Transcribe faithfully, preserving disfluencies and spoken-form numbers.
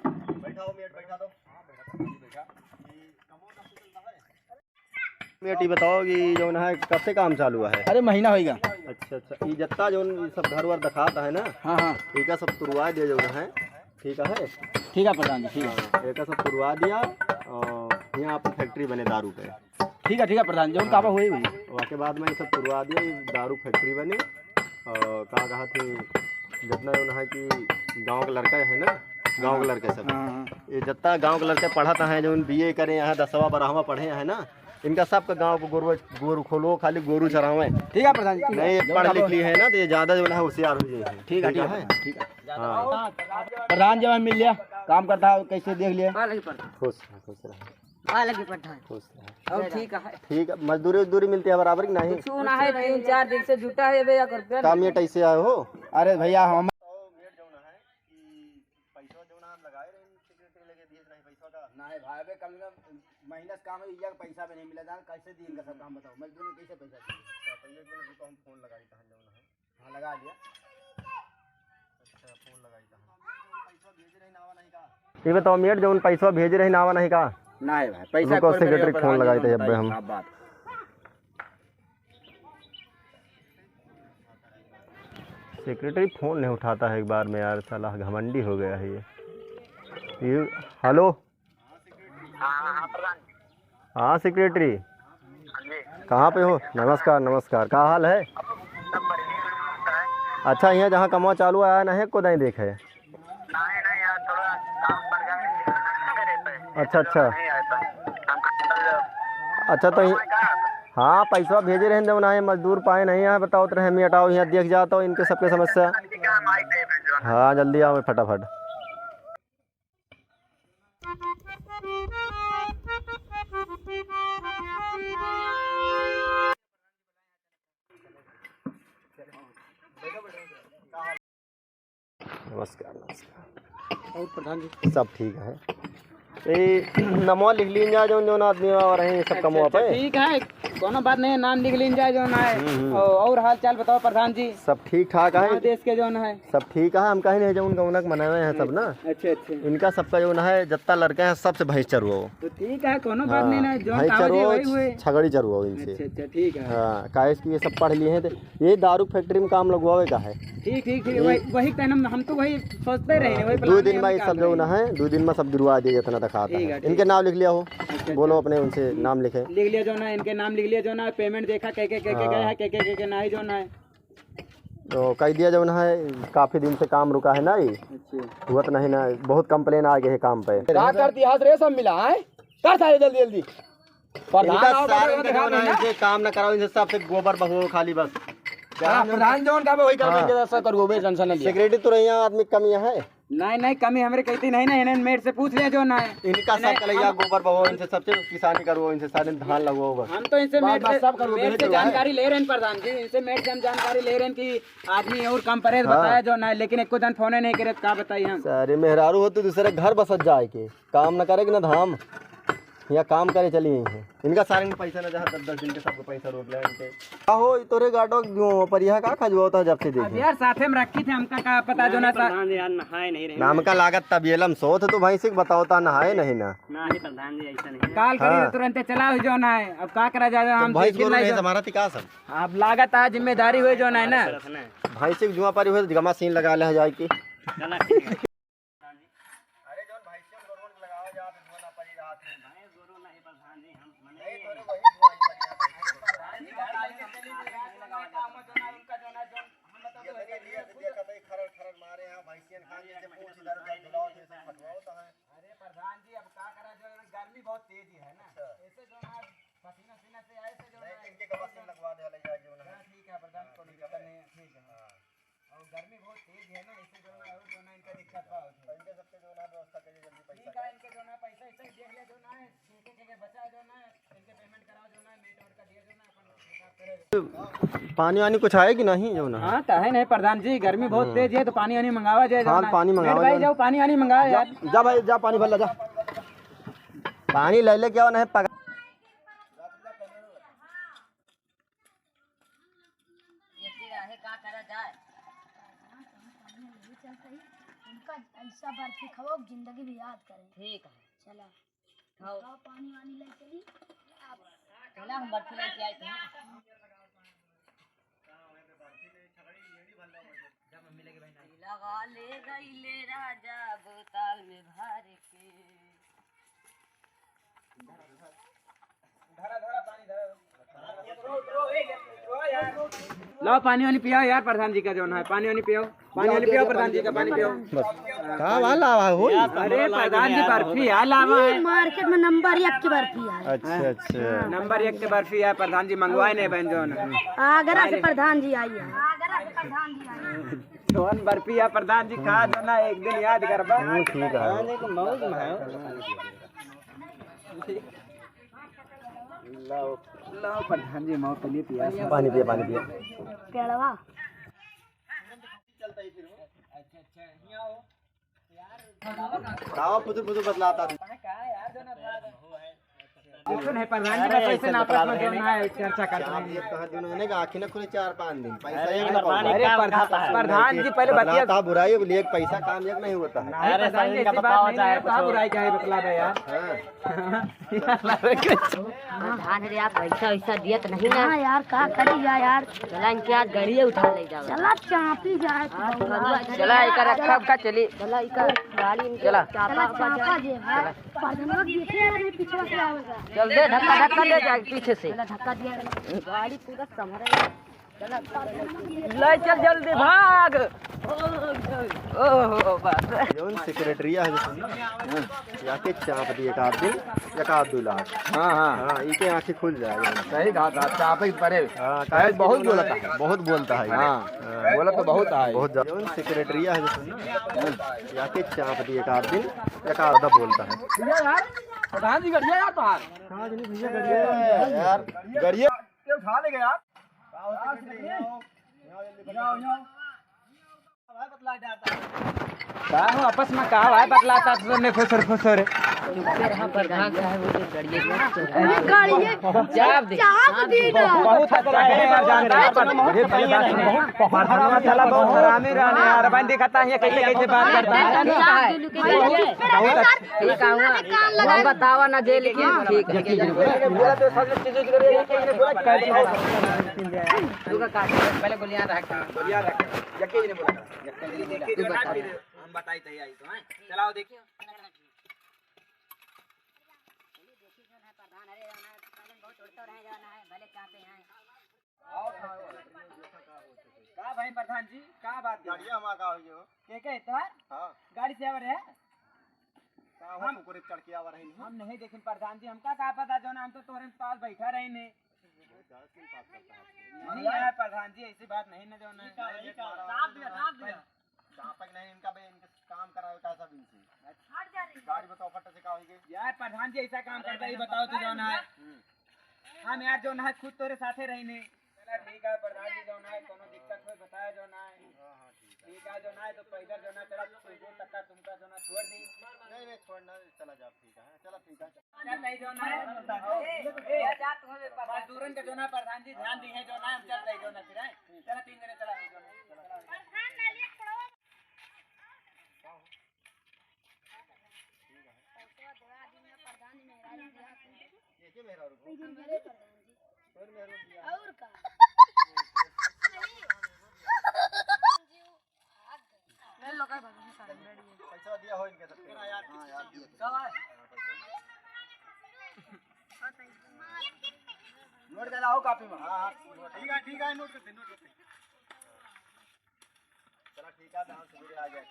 बैठाओ मेट, बैठा दो। मेट, ये बताओ कि जौन है, कब से काम चालू है? अरे, महीना होइगा। अच्छा, अच्छा। ये जत्ता जौन सब घर वर दिखाता है ना, हाँ, हाँ। इनका सब तुड़वा दिया जौन है, ठीक है? ठीक है प्रधान जी, ठीक है। हाँ, इनका सब तुड़वा दिया और यहाँ आप फैक्ट्री बने दारू पे। ठीक है, ठीक है प्रधान जी, जौन हाँ। काबा हुई हुई। ओके बाद में ये सब तुड़वा दिया, ये दारू फैक्ट्री बने। और का कहा थी, जितना जौन है कि गाँव के लड़का है ना, गाँव के हाँ। लड़के सब। हाँ, हाँ। ये जितना गाँव के लड़के पढ़त हैं, जौन बीए करे हैं, दसवाँ बारहवाँ पढ़े हैं ना, इनका सबका गाँव को गोरू, गोरू खोलो, खाली गोरू चरावे। ठीक है प्रधान जी, ठीक है। नहीं, जौन पढ़ काबा लिख ली है ना, तो ये ज्यादा जौन है होशियार हो जाए। ठीक है, ठीक है है? प्रधान, ठीक है। हाँ। प्रधान जब मिल लिया, काम करता है, कैसे देख लिया? खुश रहो, खुश रहो। का लगी प्रधान? खुश रहो। और ठीक है। ठीक है, मजदूरी उजदूरी मिलती है बराबर कि नहीं? कुछ ना है, तीन चार दिन से जुटा है बे, एक रुपया काम नहीं। ये कैसे आए हो? अरे भैया, हम पैसा जौन हम लगाए रहे, सेक्रेटरी लगे दिए नहीं पैसा का। ना है भाई, बे कम से कम महीना से काम है, इया का पैसा भी नहीं मिला, जान कैसे दिन का सब काम बताओ, मजदूर ने कैसे पैसा दिए? अच्छा, तो ये बोले, रुको, हम फोन लगाई, कहाँ जौन है। हाँ, लगा लिया। अच्छा, फोन लगाई था। ये बताओ मेट, जौन पैसा भेजे रही नावा नहीं का? ना है भाई, पैसा रुको, कोई सेक्रेटरी मेरे फोन लगाई थे जब हम। साफ बात। सेक्रेटरी फोन नहीं उठाता है एक बार में यार, साला घमंडी हो गया है ये। ये, हेलो। हाँ, हाँ, प्रधान जी। हाँ, सेक्रेटरी। हाँ जी। कहाँ पे हो? नमस्कार, नमस्कार। का हाल है? सब बढ़िया, बढ़िया है। अच्छा, यहाँ जहाँ कमवा चालू आया ना है, को नहीं देखे? नहीं, नहीं, यार, थोड़ा काम पड़ गया है। अच्छा, अच्छा। नहीं आया था। हम कल अच्छा, तो ये, कहाँ था? हाँ, पैसा भेजे रहे जब ना है, मजदूर पाए नहीं है, बताओ तो रहे, मैं हटाओ, यहाँ देख जाता हूँ इनके सबके समस्या। हाँ, जल्दी आओ फटाफट। नमस्कार, नमस्कार। और प्रधान जी? सब ठीक है। ए, नमवा लिख लीन जा, जौन, जौन आदमी आ रहे हैं, सब अच्छा, कमवा अच्छा, पे। ठीक है, कोनो बात नहीं है, नाम लिख लीन जाए, जौन है। हम्म, हम्म। और, और हाल चाल बताओ प्रधान जी। सब ठीक ठाक है। गाँव देश के जौन है। सब ठीक है, हम कहीं नहीं, जौन गौनक मनावे हैं सब ना। अच्छा, अच्छा। इनका सबका जौन है, जत्ता लड़के हैं, सबसे भैंस चरुआओ। तो ठीक है, कोनो बात हाँ, नहीं ना, जौन भैंस कहा चरुआओ, वही हुए। छगड़ी चरुआओ इनसे। अच्छा, अच्छा, ठीक है। हाँ, काहे कि ये सब पढ़ लिए हैं, तो ये दारू फैक्ट्री में काम लगवावे का है। ठीक, ठीक, ठीक, ये वही, वही कहना हम, हम तो वही सोचते रहे, हाँ, वही दो plan दिन में में हम ये सब काम जौन रहे। है, दो दिन में सब दिलवा दिए जितना दिखाता ठीक है, है। ठीक इनके है। नाम लिख लिया हो, अच्छा, बोलो अच्छा। अपने उनसे नाम लिखे। लिख लिया जौन है, इनके नाम लिख लिया जौन है, payment देखा, के, के, के, के, हाँ। गया है, के, के, के, के, नहीं जौन है। तो कह दिया जौन है, काफी दिन से काम रुका है ना ये। अच्छा। हुआ तो नहीं ना, बहुत complain आ गए है काम पे। का करती हाथ रे सब मिला है? कर सारे जल्दी, जल्दी। प्रधान इनका और सारे बड़े इनका दिखा जौन है, देना। इनसे काम ना कराओ, इनसे सबसे गोबर बहो खाली बस। हाँ, प्रधान जौन का वही काम हाँ। इनके जैसा करो, बे tension ना लिया। सेक्रेटरी तो रही है, आदमी कमी है। नहीं, नहीं, कमी हमरे कहती नहीं ना, इन्हें मेट से पूछ लिया जौन है। इनका इन्हें सब कलैया हम गोबर बहो, इनसे सबसे किसानी करो, इनसे सारे धान लगवाओ बस। हम तो इनसे बस, मेट बस, से, सब करो, मेट से करो। जानकारी ले रहे हैं प्रधान जी, इनसे मेट से हम जानकारी ले रहे हैं कि आदमी और कम परेज हाँ। बताया जौन है, लेकिन एको जन फोने नहीं करे, का बताई हम? सारे मेहरारू हो तो दूसरे घर बसत जाए के, काम न करे कि न धाम। यहाँ काम करे चली गई है। इनका सारे में पैसा न जा, दस दस दिन के सबको पैसा रोक लिया इनके। आहो, ई तोरे गाटो क्यों पर यहाँ का खजुआ होता है जब से अब देखे? यार, साथे में रखी थे, हमका का पता जो ना सा- प्रधान जी, यार, नहाए नहीं रहे। नाम का लागत तबेलम सोत तो भैंसी के बताओ ता नहाए नहीं ना। नहीं प्रधान जी, ऐसा नहीं है। काल करी हाँ। तो तुरंते चला हो जौन है, अब का करा जाए, तो हम भैंस देखिन गोरू नहीं नहीं जो- हमारा तिका सब। अब लागत आ जिम्मेदारी हुए जौन है ना। भैंसी के जुआ पारी हुए तो गमा सीन लगा ले जाए की। चला ठीक है। अरे जौन भैंसियन गोरुअन के लगावा जात है, धुआं ना पड़ी रात में। भैंस गोरू नहीं प्रधान जी, हम मने नहीं, तोरे वही धुआं ही पड़ी है, भैंसियन गोरुअन। ये देखिए, ये देखिए, कतई खरड़ खरड़ मारे हैं, भैंसियन खान जैसे पूछ इधर उधर डुलाओ, जैसे फटवाओ तो है। अरे प्रधान जी, अब का करा, जो है ना, गर्मी बहुत तेज है ना, अच्छा। ऐसे जो है ना, पसीना उसीना से आए से जो नहीं, है, इनके कपास में लगवा दे, अलग जाके जो है ना। हाँ, ठीक है प्रधान, हाँ, कोई ठीक है। दिक्कत नहीं है, ठीक है। हाँ। और गर्मी बहुत तेज है ना, इससे जो ना, और जो ना, इनका दिक्कत बा होत है। तो इनके सबके जो ना व्यवस्था करिए जल्दी पैसा ठीक है, का। इनके जो ना पैसा, इसे देख ले जो ना है, इनके, के, के बचा जो ना है, इनके payment कराओ जो ना है, मेट वेट का दिया जो ना, अपन हिसाब करे। पानी वानी कुछ आए कि नहीं जो ना? हाँ, काहे नहीं प्रधान जी, गर्मी बहुत हम्म। तेज है, तो पानी वानी मंगावा जाए जो हाँ, ना। पानी मेट मंगावा भाई जाए। जाओ, पानी वानी मंगावा जा, यार। जा भाई, जा पानी भर ला, जा। पानी ले ले क्या नहीं पका। ये क्या है, का करा जाए? उनका ऐसा बर्फी खाओ, जिंदगी भी याद करें। ठीक है। चला। खाओ। खाओ, पानी वानी ले चली। चला, हम बर्फी लेके आए थे। लगा ले गईले राजा बोतल में भर के। लाओ, पानी वानी पियाओ यार, प्रधान जी का जौन है, पानी वानी पियाओ, पानी वानी पियाओ, प्रधान जी का पानी पियाओ। बस। का वाला हो? अरे प्रधान जी, बर्फी है, लावा है। मार्केट में नंबर एक की बर्फी है। अच्छा, अच्छा। नंबर एक की बर्फी है, प्रधान जी मंगवाए नहीं बहन जौन है। आगरा से प्रधान जी आई है। आगरा से प्रधान जी आई है। जौन बर्फी है प्रधान जी, खा जो ना, एक दिन याद करबा। हम्म, ठीक है। हाँ, नहीं तो मौज में है। लाओ, लाओ प्रधान जी, मौत के लिए पिया। पानी पिया, पानी पिया। पेड़वा। लाओ, पुतुर, पुतुर बतलाता तू। कौन है प्रधान जी? अरे, बस ऐसे ऐसे ना आपस में बतला रहे हैं। जो ना है, चर्चा करते आप हैं। ये कहा जो ना, आँखें ना खुले चार पाँच दिन, पैसा अरे, एक ना प्रधान, पावे। अरे, प्रधान जी, पहले बतिया। बतलाता बुराई, अब लेके पैसा काम एक नहीं होता है। नहीं, अरे, प्रधान जी, ऐसी बात नहीं है, कहाँ बुराई का है, बतला दे यार। हाँ। प्रधान रे, आप पैसा वैसा दियत नहीं ना। हाँ यार, का करी जा यार। चला, इनके आज गाड़िए उठा ले जाओ। चला, चापी जाए तो हाँ, बउआ। चला, इका रखा, का चली। चला, इका गाड़ी इनके चला। चापा, चला, चापा जे है। चला। प्रधानवा देखे यार, ये पीछे से आवेगा। चल दे, धक्का, धक्का दे जाए पीछे से। चला, धक्का दिया। गाड़ी पूरा संभरे। ले चल जल्दी भाग। ओहो, बाप रे। जौन सेक्रेटरिया है, हाँ, याके चाप दिए एक आध दिन, एक आध दो लाख। हाँ, हाँ। हाँ, इके आँखें खुल जाए। सही बात है, चापे के परे। हाँ, काहे बहुत बोलता है, बहुत बोलता है। हाँ, हाँ। बोला तो बहुत है। बहुत ज्यादा। जौन सेक्रेटरिया है, हाँ, याके चाप दिए एक आध दिन, एक आध बोलता है। भैया यार, प्रधान जी गड़िया यार बाहर। हाँ, जी भैया गड़िया। यार, गड़िया। उठा ले गया। का हो आपस में का भाई बतलाता तुमने फुसर फुसर? चुपचाप हम प्रधान साहब के गड़िए में चढ़ा। अरे गाड़ी ये चाप दे। चाप दे ना। बहुत खतरा है यार, जानता है, पर ये पहले बात सुनो। बहुत हरामी चला, बहुत हरामी रहने यार। भाई देखा था ये कैसे कैसे बात करता है। बहुत अच्छा। ठीक है, हम बतावा ना जे, लेकिन ठीक है। बोला तो सब चीजों के लिए एक एक बोला कि तू का काट, पहले गोलियां रख, गोलियां रख। यके ही नहीं बोला। यके ही नहीं बोला। हम बताई तही आई तो, हैं? चलाओ देखियो। का भाई प्रधान जी, का बात है? गाड़िया हमार का होई हो? के के तोहार? हाँ। गाड़ी से आवर है? का हो हम कुकुर चढ़ के आवर है नहीं? हम नहीं, लेकिन प्रधान जी, हमका का पता, जौन हम तो तोहरे पास बैठा रहे ने। नहीं यार प्रधान जी, ऐसी बात नहीं ना, जौन है। चाप दिया, चाप दिया। चापक नहीं, इनका भाई, इनके काम करावे का सब इनसे। हट जा रही। गाड़ी बताओ फट से का होई गई? यार प्रधान जी, ऐसा काम करता ही बताओ तो जौन है। हम्म। हम यार जौन है खुद तोरे साथे रही ने। चला ठीक है प्रधान जी, जौन है कोनो दिक्कत होई बताया जौन है। हाँ, हाँ, ठीक है। ठीक है, जौन है तो पैदल जौन है चला, कोई दूर तक का तुमका जौन है छोड़ दी। नहीं, नहीं, छोड़ना, चला जाओ, ठीक है, चला ठीक है। चल रही जौन है। ए, ए, मजदूरन के जौन है प्रधान जी ध्यान दी है जौन है, हम चल रही जौन है फिर, हैं? चला तीन जने चला रही जौन है। और का? पैसा दिया हो इनके सबके। हाँ, यार, दिया। नोट करा हो कापी में। हाँ, हाँ। ठीक है, ठीक है, नोट करते, नोट करते। चला, ठीक है, तो हम सवेरे आ जाए।